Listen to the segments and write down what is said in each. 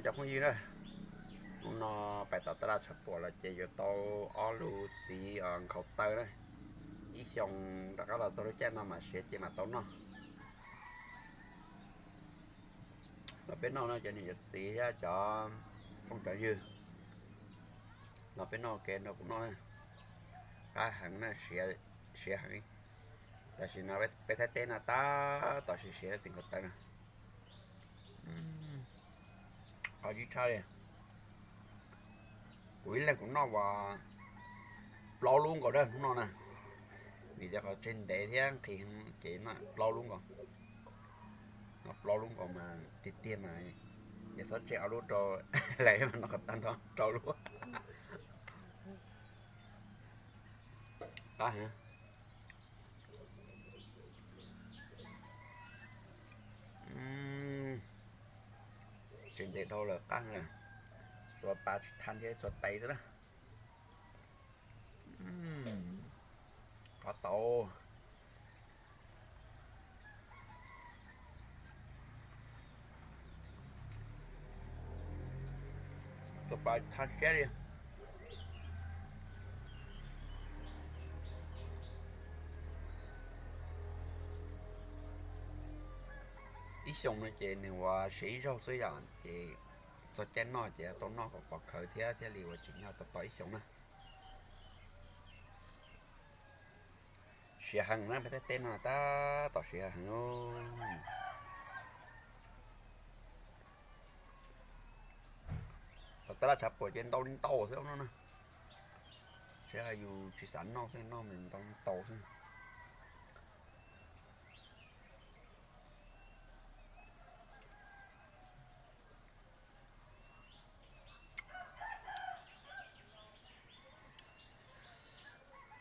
Cov phooj ywg na, hnub no pais tom taj laj tshav puam los ces yuav tau ob lub txiv nkhaus taw na. Ib xyoos rov qab los txog lub caij no mam siav ces mam tau noj. Los peb noj no cov niam cov txiv thiab cov phooj cov ywg, los peb noj ua ke nrog kuv noj na. Qab heev na, siav heev. Tam sim no peb Thaib teb no tab tom siav siav txiv nkhaus taw na. Qhov tsis tshaj li, kuv ib leeg kuv noj as plaub lub nkaus dab hnub no na, vim tias qhov tseg ntev thiab nqhis heev ces noj plaub lub nkaus. Noj plaub lub nkaus mas tiag tiag mas yog txhob tseg ob lub rau, lawv mas noj kom tag nrho rau lub. Qab heev. Tseg ntev dhau lawm qab heev, xuas pas tsis tha ntshe txog tes xwb na. Qab tau. Xuas pas tha siab li. Ib xyoos no ces nws ua siav ib zaug xwb yom, ces txog caij noj ces tau noj kom pov khawv thiab thiaj li ua tsim nyog tau tau ib xyoos na. Siav heev na, peb Thaib teb no tab tom siav heev. Tom taj laj tshav puam ces ntau li ntau xwb no na. Tsis yog yus tsis xav noj xwb, noj mas ntau li ntau xwb.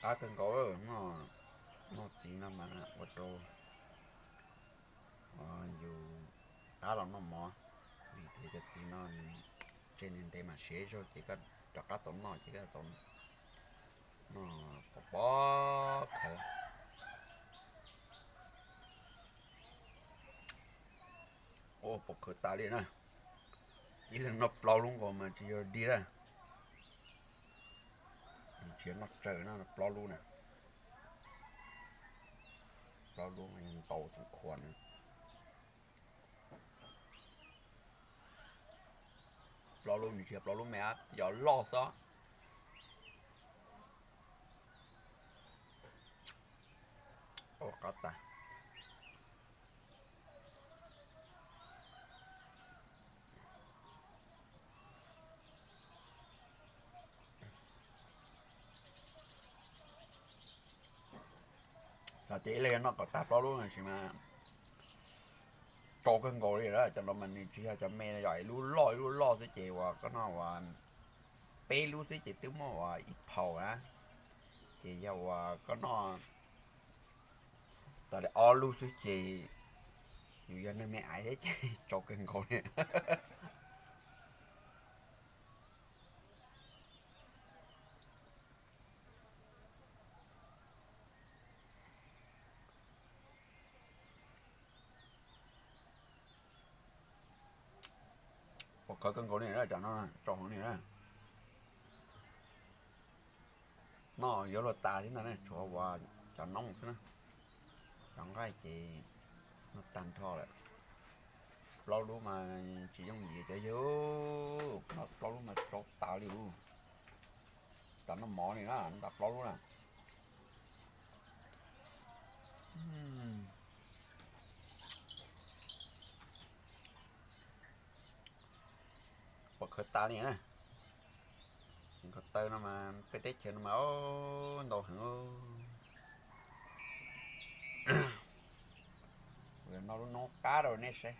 Qab kawg nkaus, noj txiv no mas ua rau yus qab los noj mov, vim tias cov txiv no nws tseg ntev ntev mas siav ib zaug ces koj rov qab tau noj ces koj tau noj pov pov khawv. Ua pov khawv tas li na. Ib leeg noj plaub lub nkaus mas tsis yog dig na. Tsis yog noj tsawg na, plaub lub na. Plaub lub mas yog ntau xeem khuam na. Plaub lub nws tsis yog plaub lub me, yog loj xwb. Ua qab tas. Xav tias ib leeg noj kom tag plaub lub tab sis mas tsau kawg nkaus li lawm. Cov no mas nws tsis yog cov me, yog ib lub loj ib lub loj xwb ces uas koj noj uas peb lub xwb ces twb muaj uas ib phaum na. Ces yog uas koj noj tas li ob lub xwb ces yus yog neeg me aiv thiab ces tsau kawg nkaus li. Pov khawv kawg nkaus li na, tsam no tsau heev li na. Noj yuav luag tas thiab ntag na, tshuav uas cov noob xwb na. Cov nqaij ces noj tag nrho lawm. Plaub lub mas tsis yooj yim cov yawg, noj plaub lub mas tsau tas li. Tam noj mov li na, noj plaub lub na. Pov khawv tas li na. Txiv nkhaus taw no mas peb teb chaws no mas ntau heev. Kuv yuav noj lub noob qab rau nej saib.